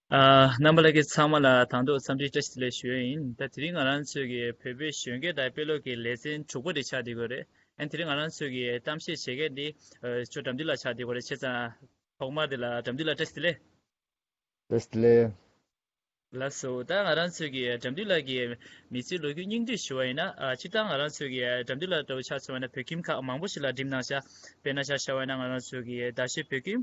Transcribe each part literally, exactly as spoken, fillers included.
ཨ། རྣམ་པ་ལྷན་རྒྱས་ཚང་མ་ལ་དང་ཐོག་འཚམས་འདྲི་བཀྲ་ཤིས་བདེ་ལེགས་ཞུ་ཡ་ཡིན། ད་དེ་རིང་ང་རང་ཚོའི་གི་བོད་པའི་གཞོན་སྐྱེས་དང་དཔེ་ཀློག་གི་ལེ་ཚན་དྲུག་པ་དེ་ཆགས་བསྡད་ཡོད་རེད། ཨན་དེ་རིང་ང་རང་ཚོའི་གི་གཏམ་བཤད་བྱེད་མཁན་དེ་ཨ་ཅོ་དགྲ་འདུལ་ལགས་ཆགས་བསྡད་ཡོད་རེད། བྱས་ཙང་ཐོག་མར་དེ་ལ་དགྲ་འདུལ་ལགས་བཀྲ་ཤིས་བདེ་ལེགས། བཀྲ་ཤིས་བདེ་ལེགས། ལགས་སོ། ད་ང་རང་ཚོའི་གི་དགྲ་འདུལ་ལགས་ཀྱི་མི་ཚེའི་ལོ་རྒྱུས་སྙིང་བསྡུས་ཞུ་བ་ཡིན་ན། ཨ་སྤྱིར་བཏང་ང་རང་ཚོའི་གི་དགྲ་འདུལ་ལགས་ལྟ་བུ་ཆ་མཚོན་པ་ན་བོད་ཁྱིམ་ཁག་མང་པོ་ཞིག་ལ་འགྲིམས་གནང་ཤག་དཔེར་ན་ཆ་བཞག་པ་ན་ང་རང་ཚོའི་གི་རྡ་ཤོད་བོད་ཁྱིམ་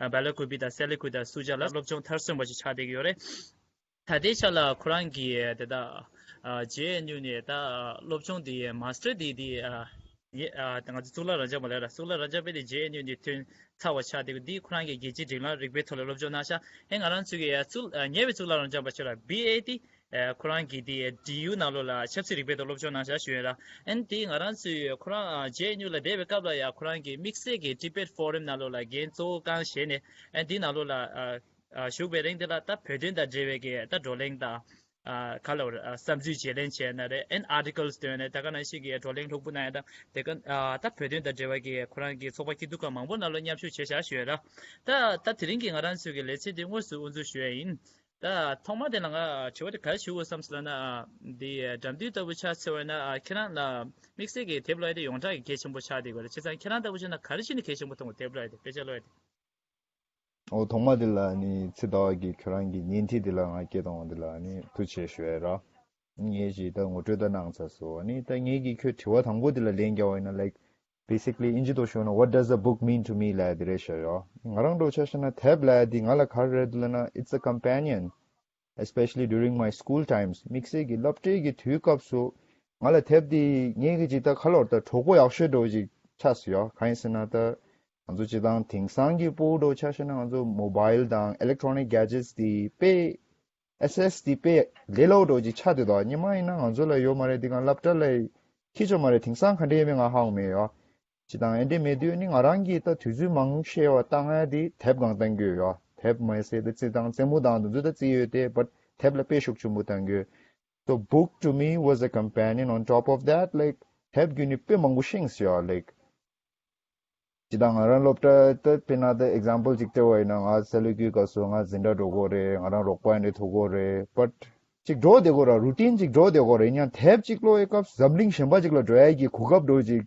ཨ་བེ་ལ་ཀུ་པི་དང་སེ་ལི་ཀུ་དང་སུ་ཇཱ་ལ་སློབ་སྦྱོང་མཐར་སོན་པ་ཞིག་ཆགས་བསྡད་ཀྱི་ཡོད་རེད། ད་ལྟའི་ཆ་ལ་ཁོ་རང་གིས་དེ་ད་ཨ་ཇེ་ཨེན་ཡུ་ནས་ད་སློབ་སྦྱོང་དེ་མཱ་སི་ཊར་དེ་དེ་ཨ་ཡེ་ཨ་ང་ཚོ་གཙུག་ལག་རབ་འབྱམས་པ་ལ་ར་གཙུག་ལག་རབ་འབྱམས་པ་དེ་ཇེ་ཨེན་ཡུ་ནས་ཐོན་ཚར་བ་ཆགས་བསྡད་ཀྱི་འདི་ཁོ་རང་གིས་རྒྱལ་སྤྱིའི་སྒྲིག་ལམ་རིག་པའི་ཐོག་ལ་སློབ་སྦྱོང་གནང་ཤག་ཨེ་ང་རང་ཚོའི་གི་ཨ་གཙུག་ཨ་ཉེ་བའི་གཙུག་ལག་རབ་འབྱམས་པ་ཆོས་ར་བི་ཨེ་དེ་ཨ་ཁོ་རང་གིས་དེ་ཌི་ཡུ་ནང་ལོགས་ལ་ཆབ་སྲིད་རིག་པའི་ཐོག་སློབ་སྦྱོང་གནང་ཤག་ཞུ་ཡ་ར། ཨེ་དེ་ང་རང་ཚོའི་ཁོ་རང་ཨ་ཇེ་ཨེན་ཡུ་ལ་བསྡད་པའི་སྐབས་ལ་ཡ་ཁོ་རང་གིས་དམིགས་བསལ་གྱི་ཊི་བེཊ་ཕོ་རམ་ནང་ལོགས་ལ་འགན་གཙོ་བོ་རྐང་བཞེས་ནས་ཨེ་དེ་ནང་ལོགས་ལ་ཨ་ཨ་བཞུགས་པའི་རིང་དེ་ལ་ད་བོད་དོན་དང་འབྲེལ་བའི་གི་ད་བགྲོ་གླེང་དང་ཨ་ག་ལ་བར་ཨ་བསམ་ཚུལ་བརྗེ་ལེན་བྱས་ན་རེད། ཨེན་ཨར་ཊི་ཀལ་སི་བཏོན་ནས་ད་ག་ནང་བཞིན་གྱི་བགྲོ་གླེང་ལྷུག་པོ་གནང་ཡ་དང་དེ་ག་ཨ་ད་བོད་དོན་དང་འབྲེལ་བའི་གི་ཁོ་རང་གི་ཚོགས་པ་སྐྱིད་སྡུག་ཁག་མང་པོ་ནང་ལ་མཉམ་ཞུགས་བྱས་བཞག་ཞུ་ཡ་ར། ད་ད་དེ་རིང་གི་ང་རང་ཚོའི་གི་ལེ་ཚན་དེ་དངོས་སུ་དབུ་འཛུགས་ཞུ་ཡ་ཡིན། ད་ཐོག་མ་དེ་ལ་ང་དྲི་བ་དེ་ག་རེ་ཞུ་དགོས་བསམ་སོང་ལབ་ན་ཨ་འདི་དགྲ་འདུལ་ལྟ་བུ་ཆ་མཚོན་པ་ན་ཨ་ཁྱེད་རང་ལ་དམིགས་བསལ་གྱི་དེབ་ཀློག་ཡ་དེ་ཡོངས་གྲགས་ཀྱི་གལ་ཆེན་པོ་ཆགས་བསྡད་ཡོད་རེད། བྱས་ཙང་ཁྱེད་རང་ལྟ་བུ་བྱས་ན་ག་རེ་བྱས་ནས་གལ་ཆེན་པོ་མཐོང་གི་དེབ་ཀློག་ཡ་དེ་དཔེ་ཆ་ཀློག་ཡ་དེ། འོ་ཐོག་མ་དེ་ལ་ནི་ཚེ་ཟླ་བ་གིས་ཁྱོད་རང་གི་བརྙན་འཕྲིན་དེ་ལ་ང་སྐད་གཏོང་བ་དེ་ལ་ནི་ཐུགས་རྗེ་ཆེ་ཞུ་ཡ་ར། ངས་ཅིག་ད་ངོ་སྤྲོད་ད་གནང་ཚར་སོང་། ནི་ད་ངས་ཀྱིས་ཁྱོད་དྲི་བ་དང་པོ་དེ་ལ་ལན་རྒྱག་པ་ཡིན་ན་like basically ཨིན་ཇི་ཐོག་ཞུས་ན what does a book mean to me ལབ་ཡ་དེ་རེད་ཤག་ཡ། ང་རང་འདྲ་བོ་ཆ་བཞག་ན་དེབ་ལབ་ཡ་དེ་ང་ལ་ག་རེ་རེད་ལབ་ན it's a companion, especially during my school times. དམིགས་བསལ་གྱི་སློབ་གྲྭའི་གི་དུས་སྐབས་སུ་ང་ལ་དེབ་འདི་ངེད་ཀྱི་ཅིག་ད་ཁ་ལོར་ད་གྲོགས་པོ་ཡག་ཤོས་འདྲ་བོ་ཅིག་ཆགས་སོང་ཡ། གང་ཡིན་ཟེར་ན་ད་ང་ཚོ་སྤྱིར་བཏང་དེང་སང་གི་ཕྲུ་གུ་འདྲ་བོ་ཆ་བཞག་ན་ང་ཚོ་མོ་བཱའིལ་དང་ཨི་ལེག་ཊོ་ནིག་གེ་ཇེཊ་འདི་དཔེ་ཨེ་སེ་སི་འདི་དཔེ་ལས་སླ་བོ་འདྲ་བོ་ཅིག་ཆགས་བསྡད་འདུག་སྔོན་མ་ཡིན་ན་ང་ཚོ་ལ་ཡོད་མ་རེད། འདི་གང་སློབ་གྲྭ་ལ་འཁྱེར་ཆོག་མ་རེད། དེང་སང་ག་འདྲ་ཡོད་མེད་ང་ཧ་གོ་མེད་ཡ། སྤྱིར་བཏང་ཨེ་འདྲས་མེད་དུས་ནི་ང་རང་གིས་ད་དུས་ཚོད་མང་ཤེས་པ་བཏང་ཡ་དེ་དེབ་སྒང་བཏང་གི་ཡོད་ཡ། དེབ་མ་ཟད་དེ་རྩེད་ཐང་རྩེད་མོ་དང་དེ་ཚོ་ད་རྩེ་ཡོད་དེ་but དེབ་ལ་དཔེ་ཤུགས་ཆེན་པོ་བཏང་གི་ཡོད། So book to me was a companion. On top of that, like དེབ་བརྒྱུད་ནས་དཔེ་མང་པོ་ཤེས་སོང་ཡ། like སྤྱིར་བཏང་ང་རང་སློབ་གྲྭ་ད་དཔེར་ན་ད་ཨེག་ཛམ་པལ་ཅིག་སྟེར་བ་ཡིན་ན་ང་སེ་ལ་ཀུའི་སྐབས་སུ་ང་འཛིན་གྲྭ་འགྲོ་དགོས་རེད། ང་རང་རོགས་པ་ཡིན་ནའི་ཐུག་དགོས་རེད། but ཅིག་འགྲོ་བསྡད་དགོས་ར་རུ་ཊིན་ཅིག་འགྲོ་བསྡད་དགོས་རེད། ཡང་དེབ་ཅིག་ཀློག་ཡའི་སྐབས་འཛམ་གླིང་གཞན་པ་ཅིག་ལ་འགྲོ་ཡ་གི་གོ་སྐབས་འདྲ་བོ་ཅིག་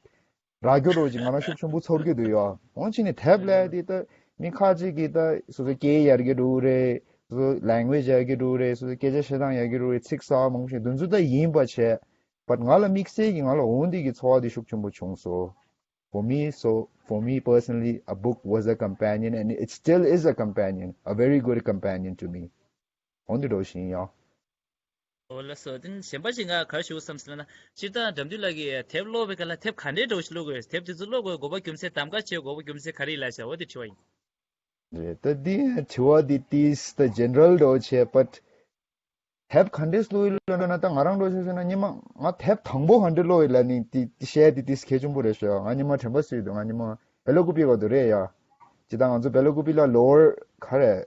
རག་རྒྱུ་འདྲ་བོ་ཅིག་ང་རང་ཤུགས་ཆེན་པོ་ཚོར་གྱི་འདུག་ཡ། འོན་ཅིག་ནི་དེབ་ལབ་ཡ་དེ་ད་མི་ཁ་ཅིག་གིས་ད་སོ་སོ་སྐད་ཡར་རྒྱས་འགྲོ་གི་རེད། སོ་སོ་ལེང་གུ་ཨེ་ཇི་ཡར་རྒྱས་འགྲོ་གི་རེད། སོ་སོ་སྐད་ཆ་བཤད་སྟངས་ཡར་རྒྱས་འགྲོ་གི་རེད། ཚིག་གསར་པ་མང་པོ་ཤེས། དེ་ཚོ་ད་ཡིན་པ་བྱས། but ང་ལ་དམིགས་བསལ་གྱིས་ང་ལ་འོ་འདི་གི་ཚོར་བ་དེ་ཤུགས་ཆེན་པོ་བྱུང་སོང་། For me, so for me personally, a book was a companion and it still is a companion, a very good companion to me. འོ་འདི་འདྲ་བོ་ཞིག་ཡིན་ཡ། འོ་ལགས་སོ། དེ་ནི་གཞན་པ་ཞིག་ང་ག་རེ་ཞུ་དགོས་བསམ་ཟེར་ན། སྤྱིར་བཏང་དགྲ་འདུལ་ལགས་ཀྱིས་དེབ་ཀློག་པའི་སྐབས་ལ་དེབ་ག་འདྲའི་འདྲ་བོ་ཞིག་ཀློག་དགོས། དེབ་དེ་ཚོ་ཀློག་དགོས་དགོས་པ་རྒྱུ་མཚན་གདམ་ག་བྱེད་དགོས་པ་རྒྱུ་མཚན་ག་རེ་ཡིན་ལབ་བྱས་འོ་དེ་དྲི་བ་ཡིན། རེད། ད་འདི་དྲི་བ་འདི་ཏིས་ད་ཇེ་ནེ་རལ་འདྲ་བོ་བྱས། but དེབ་ག་འདྲས་ཀློག་ཡོད་ལབ་ན་ད་ང་རང་འདྲ་བོ་བྱས་ཟེར་ན་སྔོན་མ་ང་དེབ་དང་པོ་ག་འདྲས་ཀློག་ཡོད་ལབ་ནི་དེ་དེ་བཤད་དེ་ཏིས་གལ་ཆེན་པོ་རེད་ཤག་ང་སྔོན་མ་དྲན་པ་གསོས་འདུག་ང་སྔོན་མ་བེ་ལ་ཀུ་པི་ག་དུ་རེད་ཡ། ཇི་ལྟར་ང་ཚོ་བེ་ལ་ཀུ་པི་ལ་ལོ་ཝར་ག་རེ།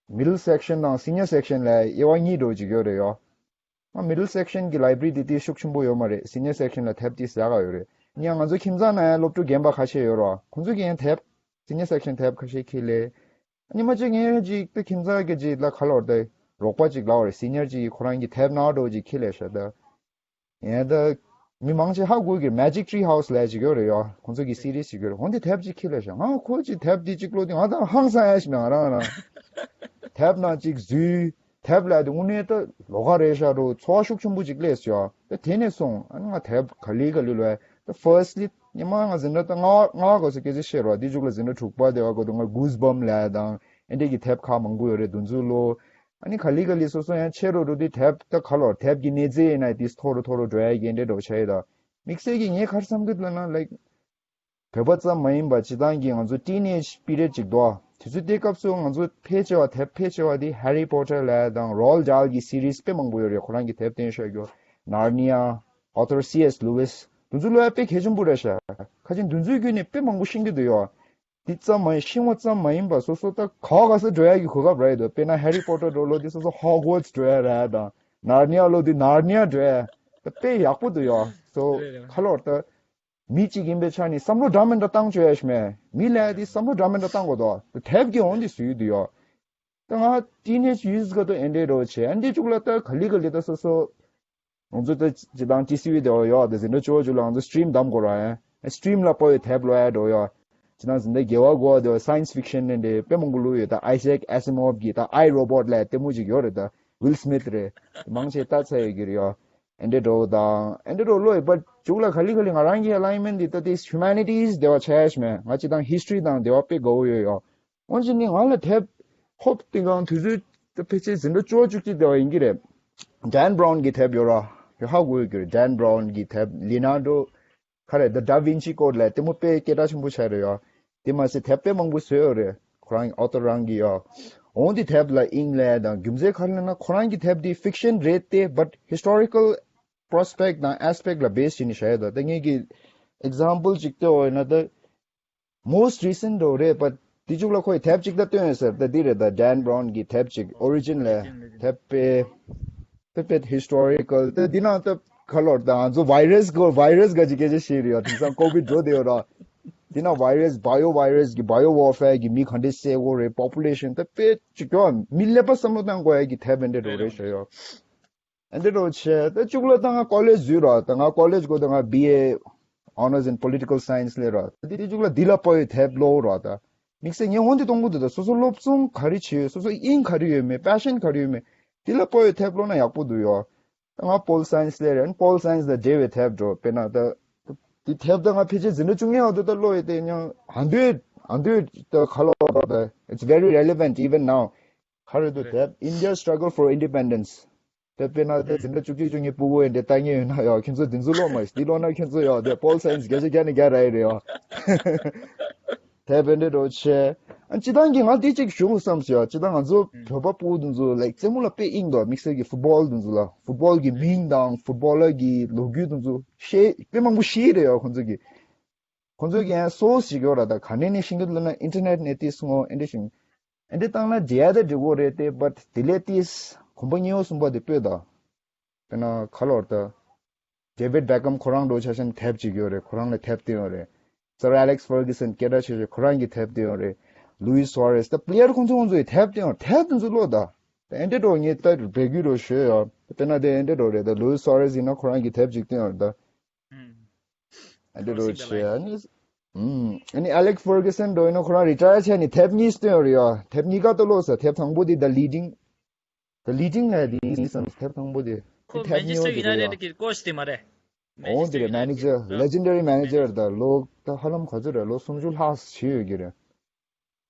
མི་ཌལ་སེག་ཤན་དང་སི་ནི་ཡར་སེག་ཤན་ལབ་དབྱེ་བ་གཉིས་འདྲ་བོ་ཅིག་ཡོད་རེད་ཡ། ང་མི་ཌལ་སེག་ཤན་གྱི་ལའི་བྷ་རི་དེ་ཏིས་ཤུགས་ཆེན་པོ་ཡོད་མ་རེད། སི་ནི་ཡར་སེག་ཤན་ལ་དེབ་ཏིས་ཡག་ག་ཡོད་རེད། ཡང་ང་ཚོ་ཁྱིམ་ཚང་ནང་ཡང་སློབ་ཕྲུག་རྒན་པ་ཁ་ཤས་ཡོད་རེད་བ། ཁོང་ཚོ་གིས་ཡང་དེབ་སི་ནི་ཡར་སེག་ཤན་དེབ་ཁ་ཤས་ཁྱེར་སླེབས། ཉི་མ་གཅིག་ངས་ཅིག་ད་ཁྱིམ་ཚང་གི་ཅིག་ལ་ཁ་ལོར་ད་རོགས་པ་ཅིག་ལབ་པ་རེད། སི་ནི་ཡར་ཅིག་ཁོ་རང་གི་དེབ་ནང་འདྲ་བོ་ཅིག་ཁྱེར་སླེབས་ཤག་ད། ཡང་ད་མི་མང་ཆེ་ཧ་གོ་གི་Magic Tree House ལབ་ཅིག་ཡོད་རེད་ཡ། ཁོང་ཚོ་གི་སི་རིས་ཅིག་ཡོད་རེད། འོན་ཏེ་དེབ་ཅིག་ཁྱེར་སླེབས་ཤག་ང་ཁོ་ཅིག་དེབ་འདི་ཅིག་ཀློག་དུས་ང་ད་ཧང་སང་ཡ་ཞིག་མེད། ང་རང་རང་དེབ་ནང་ཅིག་འཛུལ། དེབ་ལབ་དེ་དངོས་གནས་ད་ལོགས་ཀ་རེད་ཤག་འདྲ་བོ་ཚོར་བ་ཤུགས་ཆེན་པོ་ཅིག་སླེབས་སོང་ཡ། ད་དེ་ནས་བཟུང་ཨ་ནི་ང་དེབ་ག་ལེ་ག་ལེ་ཀློག་ཡ། ད་ཕར་སི་ལི་ཉི་མ་ང་འཛིན་གྲྭ་ད་ལྔ་པ་ལྔ་པ་སྐབས་སུ་སྐད་ཆ་བཤད་རོགས། དེ་མཇུག་ལ་འཛིན་གྲྭ་དྲུག་པ་དེ་བ་གོ་དུ་ང་Goosebumps ལབ་ཡ་དང་ཨེ་འདྲས་ཀྱི་དེབ་ཁག་མང་པོ་ཡོད་རེད། དེ་ཚོ་ཀློག་ཨ་ནི་ག་ལེ་ག་ལེ་སོ་སོ་ཡང་ཆེ་རུ་འགྲོ་དུས་དེབ་ད་ག་ལོར་དེབ་ཀྱི་གནས་ཚད་ཡིན་ན་དེ་མཐོ་རུ་མཐོ་རུ་འགྲོ་ཡ་གི་འདྲ་འདྲ་བོ་ཆགས་ཡོད། ད་དམིགས་བསལ་གྱིས་ངས་ག་རེ་བསམ་གྱི་འདུག་ལབ་ན་ལའིཀ་བོད་པ་ཙམ་མ་ཡིན་པ་སྤྱིར་བཏང་གི་ང་ཚོ་ཊིན་ཨེཇ་པི་རི་ཡོཌ་ཅིག་འདུག་དེ་ཚོ་དེ་སྐབས་སུ་ང་ཚོ་ཕལ་ཆེ་བ་དེབ་ཕལ་ཆེ་བ་དེ་Harry Potter ལབ་ཡ་དང་Roald Dahl གི་སི་རིས་དཔེ་མང་པོ་ཡོད་རེད། ཁོ་རང་གི་དེབ་བསྟན་བཞག་རྒྱུ་Narnia author C S Lewis དེ་ཚོ་ཀློག་ཡ་དཔེ་གལ་ཆེན་པོ་རེད་ཤག་ཁ་ཅིག་དེ་ཚོའི་བརྒྱུད་ནས་དཔེ་མང་པོ་ཤེས་ཀྱི་འདུག་ཡོད། འདི་ཙམ་མ་ཡིན་ཤེས་པ་ཙམ་མ་ཡིན་པ་སོ་སོ་ད་ག་བ་ག་ས་འགྲོ་ཡ་གི་གོ་སྐབས་རག་ཡོད་འདུག་དཔེར་ན་Harry Potter འགྲོ་ཀློག་དུས་སོ་སོ་Hogwarts འགྲོ་ཡ་རག་ཡ་དང་Narnia ཀློག་དུས་Narnia འགྲོ་ཡ་ད་དཔེ་ཡག་པོ་འདུག་ཡོད། སོ་རེད་རེད། ཁ་ལོར་ད་མི་གཅིག་ཡིན་པའི་ཆ་ནས་བསམ་བློ་འདྲ་མི་འདྲ་བཏང་ཆོག་ཡ་ཞིག་མེད། མི་ལབ་ཡ་དེ་བསམ་བློ་འདྲ་མི་འདྲ་བཏང་དགོས་འདུག་དེབ་ཀྱི་འོང་དེ་བཟོས་ཡོད་འདུག་ཡོད། ད་ང་teenage years ག་ཏོ་ཨེ་འདྲའི་རོ་ཆེ་ཨ་འདི་ཅུག་ལ་ད་ག་ལི་ག་ལི་ད་སོ་སོ། ང་ཚོ་ད་ཅི་དང་ཊི་སི་ཝི་དེ་བ་ཡོད་ད་ཟིན་ད་ཅོ་ཅུག་ལ་ང་ཚོ་སི་ཊི་རིམ་དམ་གོ་ར་ཡ། སི་ཊི་རིམ་ལ་པོ་ཡི་ཐེབ་ལོ་ཡ་འགྲོ་ཡོད། ཅི་ན་ཟིན་ད་རྒྱལ་བ་གོ་དེ་བ་science fiction ནས་འདྲེ་དཔེ་མང་པོ་ལུ་ཡོད་ད་Isaac Asimov གི་ད་I Robot ལ་ལྟད་མོ་ཅིག་ཡོད་རེད་ད་Will Smith རེད། མང་ཆེ་ལྟ་ཚ་ཡོད་གི་རེད་ཡོད། ཨེ་འདྲའི་འགྲོ་དང་ཨེ་འདྲའི་འགྲོ་ལོ་ཡོད་པ་ཅུག་ལ་ག་ལི་ག་ལི་ང་རང་གི་alignment འདི་ད་དེ་humanities དེ་བ་ཆ་ཡ་ཞིག་མེད་ང་ཅི་དང་history དང་དེ་བ་དཔེ་དགའ་བོ་ཡོད་ཡོད། འོན་ཀྱང་ནི་ང་ལ་དེབ་ཧོབ་སྟེང་གང་དུས་ཚོད་ད་ཕལ་ཆེར་ཟིན་འགྲོ་ཅོ་ཅུག་ཅིག་དེ་བ་ཡིན་གྱི་རེད། Dan Brown གི་དེབ་ཡོད་ར། ཡོད་ཧ་གོ་ཡོད་ཀྱི་རེད། Dan Brown གི་དེབ་Leonardo ག་རེ་The Da Vinci Code ལ་ལྟད་མོ་དཔེ་སྐད་གྲགས་ཆེན་པོ་ཆགས་རེད་ཡོད། དེ་མ་ཟད་དེབ་དཔེ་མང་པོ་བཟོས་ཡོད་རེད་ཁོ་རང་གི་author རང་གི་ཡོད། འོང་དེ་དེབ་ལ་དབྱིངས་ལས་དང་རྒྱུ་མཚན་ག་རེ་ལབ་ན་ཁོ་རང་གི་དེབ་དེ་fiction རེད་དེ་but historical prospect དང་aspect ལ་base བྱས་ནས་བྱས་ཡོད་ད་ད་ངེད་ཀྱི་example ཅིག་ལྟོས་ཡོད་ན་ད། Most recent འགྲོ་རེད་པ། དེ་ཅུག་ལ་ཁོའི་དེབ་ཅིག་ད་བཏོན་ཡོད་ཟེར་ད་འདི་རེད་ད། Dan Brown གི་དེབ་ཅིག་Origin ལས་དེབ་དཔེ་དཔེ་དཔེ་historical ད་འདི་ནང་ད་ཁ་ལོར་ད་ང་ཚོ་virus གོ་virus ག་ཅིག་སྐད་ཆ་བཤད་རེད་ཡ། དེང་སང་COVID འགྲོ་བསྡད་ཡོད་ར། འདི་ནང་virus bio virus གི་bio warfare གི་མི་ག་འདྲས་བསད་དགོས་རེད། Population ད་དཔེ་ཅིག་ཀྱོ་མི་ཀླད་པ་བསམ་བློ་བཏང་དགོས་ཡ་གི་དེབ་འདི་འགྲོ་རེད་ཤོད་ཡོད། ཨ་འདི་འདྲ་བྱས་ད་ཅུག་ལ་ད་ང་ཀོ་ལེཇ་འཛུལ་ར་ད་ང་ཀོ་ལེཇ་གོ་ད་ང་B A Honours in Political Science ལས་ར་ད་འདི་ཅུག་ལ་འདི་ལ་པོ་ཡི་དེབ་ཀློག་ར་ད་དམིགས་བསལ་ངས་འོན་ཏེ་གཏོང་གི་འདུག་ད་སོ་སོ་སློབ་སྦྱོང་ག་རེ་བྱེད་ཡོད་སོ་སོ་དབྱིངས་ག་རེ་ཡོད་མེད་པེ་ཤན་ག་རེ་ཡོད་མེད་འདི་ལ་པོ་ཡི་དེབ་ཀློག་ན་ཡག་པོ་འདུག་ཡོ། ད་ང་Pol Science ལས་ར་Pol Science ལ་འབྲེལ་བའི་དེབ་འགྲོ་དཔེར་ན་ད་འདི་དེབ་ད་ང་ཕལ་ཆེར་འཛིན་གྲྭ་བཅུ་གཉིས་འོག་ཏུ་ད་ཀློག་ཡོད་དེ་ཉང་ཧ་འདོད་ཧ་འདོད་ད་ག་ལོག་ད་it's very relevant even now ག་རེ་འདུག་དེབ་India Struggle for Independence དཔེར་ན་དེ་འཛིན་གྲྭ་བཅུ་གཅིག་བཅུ་གཉིས་སྤུ་གུ་ཡིན་དེ་ལྟ་ངེས་ཡོད་ན་ཡོ་ཁྱེད་ཚོ་འདི་ཚོ་ཀློག་མ་འདི་ཀློག་ན་ཁྱེད་ཚོ་ཡོ་དེ་Pol Science བརྒྱ་ཆ་བརྒྱ་ནས་བརྒྱ་རག་ཡི་རེད་ཡོ། དེ་བེ་འདྲེ་འགྲོ་ཆེ། ཨ་སྤྱི་བཏང་གི་ང་འདི་གཅིག་ཞུ་དགོས་བསམ་སོང་ཡོ་སྤྱི་བཏང་ང་ཚོ་བོད་པ་སྤུ་གུ་འདི་ཚོ་ལའིག་རྩེད་མོ་ལ་དཔེ་དབྱིངས་འདུག་དམིགས་བསལ་གྱི་ཕུཊ་བོལ་འདི་ཚོ་ལ་ཕུཊ་བོལ་གྱི་མིང་དང་ཕུཊ་བོ་ལར་གྱི་ལོ་རྒྱུས་འདི་ཚོ་ཤེས་དཔེ་མང་པོ་ཤེས་རེད་ཡོ་ཁོང་ཚོ་གི་ཁོང་ཚོ་གི་ཡང་སོ་སི་ཞིག་ཡོད་ར་ད་ག་ནས་ནས་ཤེས་ཀྱི་འདུག་ལབ་ན་ཨིན་ཊར་ནེཊ་ནས་ཏིས་སྔོ་ཨེ་འདྲ་ཞིག་ཨེ་འདྲ་བཏང་ན་འཇལ་ཡ་དེ་འགྲིག་གོ་རེད་དེ་བཊ་དེ་ལས་ཏིས་གོམ་པ་གཉིས་པ་གསུམ་པ་དེ་སྤོས་ད། དཔེར་ན་ཁ་ལོར་ད། David Beckham ཁོ་རང་འགྲོ་ཆ་ཤན་དེབ་ཅིག་ཡོད་རེད་ཁོ་རང་ལ་དེབ་སྟེར་ཡོད་རེད། Sir Alex Ferguson སྐད་གྲགས་ཆེ་ཤོས་ཁོ་རང་གི་དེབ་སྟེར་ཡོད་རེད། Luis Suarez ད་པི་ལེ་ཡར་ཁོང་ཚོ་ཁོང་ཚོ་ཡི་དེབ་སྟེར་ཡོད་དེབ་དེ་ཚོ་ཀློག་ད། དེ་ཨེ་འདྲ་འགྲོ་ངས་ད་བེ་གུ་རོ་ཤོད་ཡོད་དཔེར་ན་དེ་ཨེ་འདྲ་འགྲོ་རེད་ད་Luis Suarez ཡིན་ན་ཁོ་རང་གི་དེབ་ཅིག་སྟེར་ཡོད་རེད་ད། ཨ་འདྲ་རོ་ཆེ་ཨ་ནི། ཨ་ནི་Alex Ferguson འགྲོ་ཡིན་ན་ཁོ་རང་རི་ཊ་ཡར་བྱས་ནས་དེབ་གཉིས་སྟོན་རེད་ཡ། དེབ་གཉིས་ཀ་ཏོ་ཀློག་ས་དེབ་དང་པོ་དེ་The Leading The Leading ལ་དེ་ཡིན་སམ་དེབ་དང་པོ་དེ་ཁོ་དེབ་གཉིས་པ་དེ་རེད་ཡ། ཀོ་ཆ་དེ་མ་རེད། འོང་དེ་རེད་མེ་ནེ་ཇར་Legendary Manager ད་ལོ་ད་ཧ་ལམ་ག་ཚོད་རེད་ལོ་སུམ་ཅུ་ལྷག་བྱས་ཡོད་ཀྱི་རེད།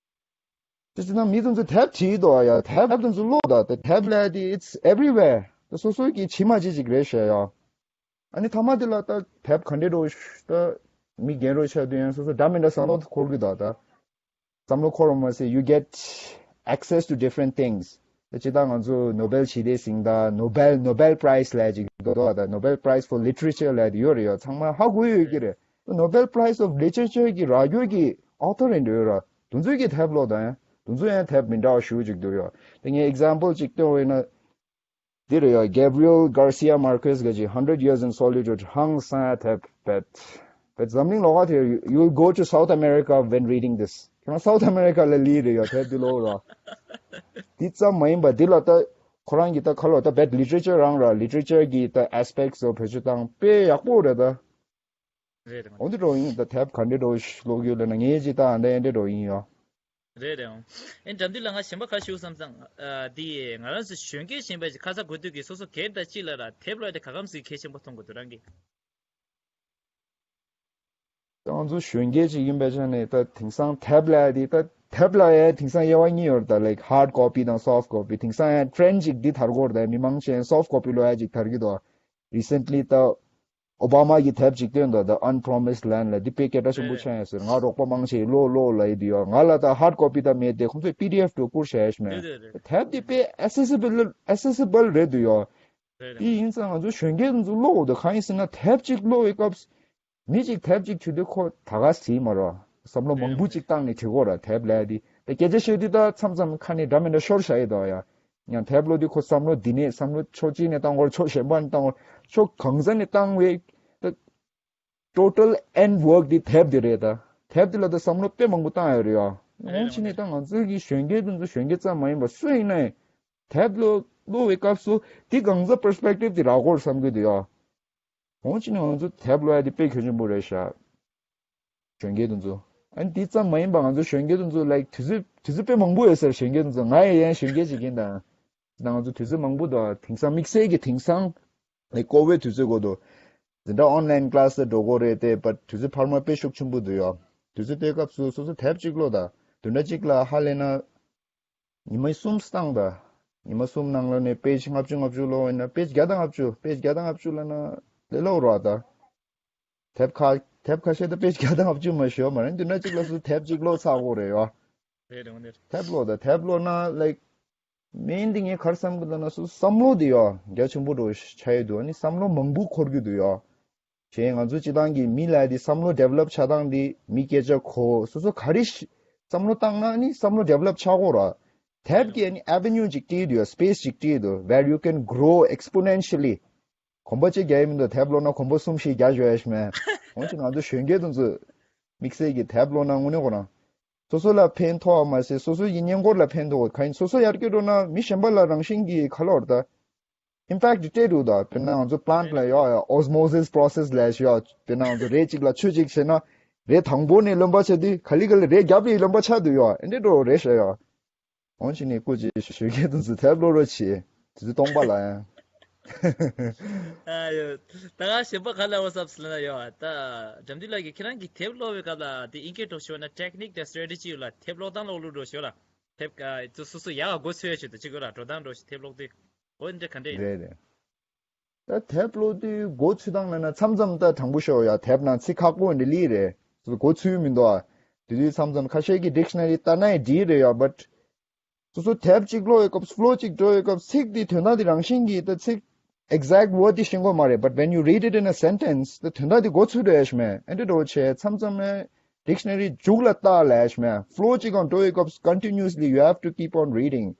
དེ་ཚོ་ནང་མི་དེ་ཚོ་དེབ་བྲིས་འདུག་ཡ། དེབ་དེ་ཚོ་ཀློག་ད་དེ་དེབ་ལ་དེ་it's everywhere ད་སོ་སོའི་གི་ཕྱི་མ་ཅི་ཅིག་རེད་ཤག་ཡ། ཨ་ནི་ཐ་མ་དེ་ལ་ད་དེབ་ག་འདྲས་འགྲོ་ད་མི་རྒན་རོ་ཆགས་དུས་ཡང་སོ་སོ་འདྲ་མི་འདྲ་བསམ་བློ་འཁོར་གི་འདུག་ད། བསམ་བློ་འཁོར་བ་མ་ཟད་you get access to different things ད་ཅི་ད་ང་ཚོ་Nobel ཞི་བདེའི་གཟེངས་རྟགས་Nobel Nobel Prize ལ་ཅིག་འདུག་ད་Nobel Prize for Literature ལ་དེ་ཡོད་རེད་ཡ། ཚང་མ་ཧ་གོ་ཡོད་ཀྱི་རེད། Nobel Prize of Literature གི་རག་ཡོད་ཀྱི་author རེད་འདུག་ཡོད་ར། དེ་ཚོའི་གི་དེབ་ཀློག་དང་དེ་ཚོ་ཡང་དེབ་མི་འདྲ་བ་ཞུ་ཅིག་འདུག་ཡོད། དེ་ངས་example ཅིག་སྟོན་བ་ཡིན་ན། འདི་རེད་ཡ། Gabriel Garcia Marquez ག་ཅིག་Hundred Years in Solitude ཧང་སང་ཡ་དེབ་བེད། བེད་འཛམ་གླིང་ལོགས་ཀ་དེ་you will go to South America when reading this ཁྱེད་རང་South America ལ་ལི་རེད་ཡ་དེབ་འདི་ཀློག་ར། འདི་ཙམ་མ་ཡིན་པ་འདི་ལ་ད་ཁོ་རང་གི་ད་ཁ་ལོ་ད་བེད་literature རང་ར་literature གི་ད་aspects of བེད་སྤྱོད་བཏང་དཔེ་ཡག་པོ་རེད་ད། རེད་རེད། འོ་འདི་འགྲོ་ཡིན་ད་དེབ་ག་འདྲས་འགྲོ་ལོག་ཡོད་ལ་ན་ངས་ཅི་ད་འདྲ་འདྲས་འགྲོ་ཡིན་ཡོ། རེད་རེད་འོང་། ཨེ་འགྲམ་དུས་ལ་ང་གཞན་པ་ཁ་ཞུ་བསམ་ཙང་ཨ་འདི་ང་རང་ཚོ་གཞོན་སྐྱེས་གཞན་པ་ཞིག་ཁ་ཚ་དགོས་དུས་ཀྱི་སོ་སོ་སྒེར་དང་སྤྱི་ལ་ར་དེབ་ཀློག་དེ་ག་གམ་ཟིག་གལ་ཆེན་པོ་མཐོང་གི་འདུག་རང་གིས། ང་ཚོ་གཞོན་སྐྱེས་ཅིག་ཡིན་པའི་ཆ་ནས་ད་དེང་སང་དེབ་ལ་དེ་ད་དེབ་ལ་ཡ་དེང་སང་དབྱེ་བ་གཉིས་ཡོད་རེད་ད་like hard copy དང་soft copy དེང་སང་ཡ་trend ཅིག་འདི་དར་གོ་རེད་ད་མི་མང་ཆེན་soft copy ཀློག་ཡ་ཅིག་དར་གི་འདུག recently ད། ཨོ་བྷ་མ་གི་དེབ་ཅིག་བཏོན་འདུག The Unpromised Land ལ་འདི་དཔེ་སྐད་གྲགས་ཆེན་པོ་ཆགས་ཡོད་ཟེར་ང་རོགས་པ་མང་ཆེ་ལོ་ལོ་ལ་ཡི་དུ་ཡོད་ང་ལ་ད་hard copy ད་མེད་དེ་ཁོང་ཚོས་P D F དུ་བསྐུར་བྱས་ཤ་མེད་དེབ་འདི་དཔེ་accessible accessible རེད་དུ་ཡོད། དེ་ཡིན་ཙང་ང་ཚོ་གཞོན་སྐྱེས་ཚོ་ཀློག་འདུག་གང་ཡིན་ཟེར་ན་དེབ་ཅིག་ཀློག་ཡི་སྐབས་མི་ཅིག་དེབ་ཅིག་བྲིས་དུས་ཁོ་ད་ག་ཟིན་མ་རོ་བསམ་བློ་མང་པོ་ཅིག་བཏང་ནས་བྲིས་གོ་ར་དེབ་ལ་དེ་ད་སྐད་ཆ་བཤད་དུས་ད་མཚམས་མཚམས་ཁ་ནས་འདྲ་མི་འདྲ་ཤོར་བྱ་ཡི་དོ་ཡ། ཡང་དེབ་ཀློག་དུས་ཁོ་བསམ་བློ་འདི་ནས་བསམ་བློ་ཕྱོགས་གཅིག་ནས་བཏང་བར་ཕྱོགས་གཞན་པ་ནས་བཏང་བར་ཕྱོགས་གང་ས་ནས་བཏང་བའི་ད་total end work འདི་དེབ་འདི་རེད་ད། དེབ་འདི་ལ་ད་བསམ་བློ་དཔེ་མང་པོ་བཏང་ཡོད་རེད་ཡ། འོང་ཕྱིན་ནས་ད་ང་ཚོའི་གི་གཞོན་སྐྱེས་དེ་ཚོ་གཞོན་སྐྱེས་ཙམ་མ་ཡིན་པར་སུ་ཡིན་ན་ཡང་དེབ་ཀློག་ཀློག་པའི་སྐབས་སུ་དེ་གང་ཟག་པར་སི་པེག་ཊིབ་དེ་རག་གི་ཡོད་རེད་བསམ་གྱི་འདུག་ཡ། འོང་ཕྱིན་ནས་ང་ཚོ་དེབ་ཀློག་ཡ་དེ་དཔེ་གལ་ཆེན་པོ་རེད་ཤག་གཞོན་སྐྱེས་དེ་ཚོ། ཨ་ནི་དེ་ཙམ་མ་ཡིན་པ་ང་ཚོ་གཞོན་སྐྱེས་དེ་ཚོ་ལའིག་དུས་ཚོད་དུས་ཚོད་དཔེ་མང་པོ་ཡོད་ས་རེད། གཞོན་སྐྱེས་དེ་ཚོ། ང་ཡང་ཡང་གཞོན་སྐྱེས་ཅིག་ཡིན་ད། ད་ང་ཚོ་དུས་ཚོད་མང་པོ་འདུག་དེང་སང་དམིགས་བསལ་གྱི་དེང་སང་ལའིག་ཀོ་བིད་དུས་ཚོད་འགོ་འདུག་འཛིན་གྲྭ་ཨོན་ལན་ཀླ་སི་འགྲོ་གི་རེད་དེ། བཊ་དུས་ཚོད་འཕར་མ་དཔེ་ཤུགས་ཆེན་པོ་འདུག་ཡ། དུས་ཚོད་དེའི་སྐབས་སུ་སོ་སོ་དེབ་ཅིག་ཀློག་ད། བདུན་ཕྲག་གཅིག་ལ་ཧ་ལས་ན་ཉི་མ་གསུམ་བཏང་ད། ཉི་མ་གསུམ་ནང་ལ་ནས་པེ་ཇི་ལྔ་བཅུ་ལྔ་བཅུ་ཀློག་ཡིན་ན། པེ་ཇི་བརྒྱ་དང་ལྔ་བཅུ། པེ་ཇི་བརྒྱ་དང་ལྔ་བཅུ་ལབ་ན་ལས་སླ་པོ་རེད་ད། དེབ་ཁ་དེབ་ཁ་ཤས་ད་པེ་ཇི་བརྒྱ་དང་ལྔ་བཅུ་མ་ཞོ་མ་རེད། བདུན་ཕྲག་གཅིག་ལ་སུ་དེབ་གཅིག་ཀློག་ཚར་དགོས་རེད་ཡ། རེད་རེད་རེད། དེབ་ཀློག་ད། དེབ་ཀློག་ན་ལའིག་མེན་འདི་ངས་ག་རེ་བསམ་གི་འདུག་ན་སུ་བསམ་བློ་འདི་ཡ་རྒྱ་ཆེན་པོ་འགྲོ་ཆགས་ཡོད་འདུག་ཨ་ནི་བསམ་བློ་མང་པོ་འཁོར་གྱི་འདུག་ཡ། གཞན་ང་ཚོ་སྤྱི་བཏང་གི་མི་ལ་དེ་བསམ་བློ་ཌི་ཝེ་ལོབ་ཆགས་སྟངས་དེ་མི་སྐད་ཆ་གོ་སོ་སོ་ག་རེ་ཤི་བསམ་བློ་བཏང་ན་ནི་བསམ་བློ་ཌི་ཝེ་ལོབ་ཆགས་གོ་ར། དེབ་ཀྱི་ཨ་ནི་ཨེ་ཝེ་ནིའུ་ཅིག་སྤྲད་འདུག་སྤེ་སི་ཅིག་སྤྲད་འདུག where you can grow exponentially། གོམ་པ་གཅིག་རྒྱག་ཡ་མི་འདུག་དེབ་ཀློག་ན་གོམ་པ་གསུམ་བཞི་རྒྱག་ཞོ་ཡ་ཤི་མེད། འོན་ཀྱང་ང་ཚོ་གཞོན་སྐྱེས་དེ་ཚོ་དམིགས་བསལ་གྱི་དེབ་ཀློག་ན་དངོས་གནས་ཁོ་རང་སོ་སོ་ལ་ཕན་ཐོགས་པ་མ་ཟད་སོ་སོ་ཡི་སྙན་སྐོར་ལ་ཕན་ཐོགས། གང་ཡིན་སོ་སོ་ཡར་རྒྱས་འགྲོ་ན་མི་གཞན་པ་ལ་རང་བཞིན་གྱིས་ག་ལོར་ད། ཨིན་ཕེག་ཊི་སྤྲད་འདུག་ད་དཔེར་ན་ང་ཚོ་པི་ལན་ཊི་ལ་ཡོད་ཡ་ཨོ་སི་མོ་སིས་པོ་རོ་སེ་སི་ལབ་ཡ་ཞིག་ཡོད། དཔེར་ན་ང་ཚོ་རས་གཅིག་ལ་ཆུ་གཅིག་བྱས་ན་རས་དང་པོ་ནས་རློན་པ་ཆགས་དུས་ག་ལེ་ག་ལེ་རས་རྒྱབ་ལ་རློན་པ་ཆགས་དུས་ཡོད། ཨེ་འདྲ་འགྲོ་རེད་ཤག་ཡོད། འོང་ཕྱིན་ནས་སྐུ་མཁྱེན་གཞོན་སྐྱེས་དེ་ཚོ་དེབ་ཀློག་རོགས་བྱེད། དེ་ཚོ་སྟོང་པ་ལ་ཡང་། ཨ་ཡོད། ད་ག་གཞན་པ་ག་ལ་བ་སབ་སི་ལ་ན་ཡོད། ད་འགྲམ་དུས་ལ་གི་ཁྱེད་རང་གི་དེབ་ཀློག་པའི་སྐབས་ལ་དེ་ཨིན་སྐད་འགྲོ་ཤོར་ན་ཊེག་ནིག་དང་སི་ཊེ་རེ་ཊི་ཇི་ཡོད་ལ། དེབ་ཀློག་སྟངས་ཀློག་ལུགས་འགྲོ་ཤོར་ལ། དེབ་ཀ་དེ་སོ་སོ་ཡག་ག་འགོ་ཚུགས་ཡ་ཆེད་དུ་ཅིག་གོ་ལ་འགྲོ་སྟངས་འགྲོ་ཤོར་དེབ་ཀློག་དུས། འོ་འདི་ག་འདྲ་ཡིན། རེད་རེད། ད་དེབ་ཀློག་དུས་འགོ་ཚུགས་སྟངས་ལབ་ན་མཚམས་མཚམས་ད་དྲང་པོ་ཤོད་ཡ། དེབ་ནང་ཚིག་ཁག་པོ་འདི་ལི་རེད། སོ་སོ་འགོ་ཚུགས་མི་འདུག་ཨ། དེ་དུས་མཚམས་མཚམས་ཁ་ཤས་ཀྱི་ཌིག་ཤ་ན་རི་ལྟ་ན་ཡང་འགྲིག་རེད་ཡ། བཊ་སོ་སོ་དེབ་གཅིག་ཀློག་ཡོད་སྐབས་ཕོ་ལོ་གཅིག་འགྲོ་ཡོད་སྐབས་ཚིག་དེ་དོན་དག་དེ་རང་བཞིན་གྱིས་ད་ཚིག་ཨེག་ཟེག་ཝར་ཌི་དེ་ཤེས་ཀྱི་ཡོད་མ་རེད། But when you read it in a sentence ད་དོན་དག་དེ་འགོ་ཚུགས་འགྲོ་ཡ་ཤི་མེད། ཨེ་འདྲ་འགྲོ་བྱས་མཚམས་མཚམས་ནས་ཌིག་ཤ་ན་རི་མཇུག་ལ་ལྟ་ལབ་ཡ་ཤི་མེད། ཕོ་ལོ་གཅིག་གང་འགྲོ་ཡོད་སྐབས་continuously you have to keep on reading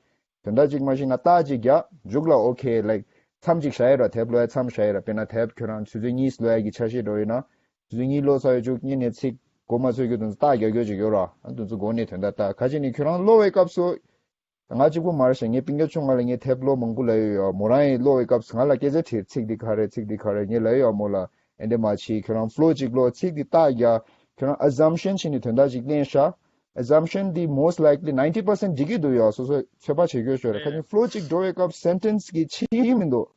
དོན་དག་གཅིག་མ་ཤེས་ན་རྟགས་གཅིག་རྒྱག་མཇུག་ལ་ཨོ་ཁེ་ལའིག་མཚམས་གཅིག་བཞག་ཡོད་ར། དེབ་ཀློག་ཡ་མཚམས་བཞག་ཡོད་ར། དཔེར་ན་དེབ་ཁྱོད་རང་ཆུ་ཚོད་གཉིས་ཀློག་ཡ་གི་ཆ་ཤས་འགྲོ་ཡོད་ན། ཆུ་ཚོད་གཉིས་ཀློག་ཚར་ཡོད་མཇུག་གཉིས་ནས་ཚིག་འགོ་མ་ཚུགས་རྒྱུ་དེ་ཚོ་རྟགས་རྒྱག་རྒྱུ་ཅིག་ཡོད་ར། ཨ་དེ་ཚོ་འགོ་ནས་དོན་དག་ལྟ། ག་ཅི་ནས་ཁྱོད་རང་ཀློག་པའི་སྐབས་སུ། ང་གཅིག་པུ་མ་རེད་ཤག་ངའི་སྤུན་ཀྱག་ཆུང་ང་ལ་ངས་དེབ་ཀློག་མང་པོ་ལབ་ཡོད་ཡ། མོ་རང་ཡིན་ཀློག་པའི་སྐབས་སུ་ང་ལ་སྐད་ཆ་དྲིས། ཚིག་འདི་ག་རེད། ཚིག་འདི་ག་རེད། ངས་ལབ་ཡོད་ཡ་མོ་ལ། ཨེ་འདྲ་མ་བྱེད། ཁྱོད་རང་ཕོ་ལོ་གཅིག་ཀློག་ཚིག་འདི་རྟགས་རྒྱག་ཁྱོད་རང་ཨ་ཟམ་ཤན་བྱས་ནས་དོན་དག་ཅིག་ལེན་ཤག་ཨ་ཟམ་ཤན་འདི་most likely ninety percent འགྲིག་གི་འདུག་ཡ། སོ་སོ་ཚོད་དཔག་བྱེད་དགོས་ཤོར་རེད། ཁ་ཅིག་ཕོ་ལོ་གཅིག་འགྲོ་བའི་སྐབས་སེན་ཊེན་སི་གི་ཕྱི་ཡིན་མི་འདུག་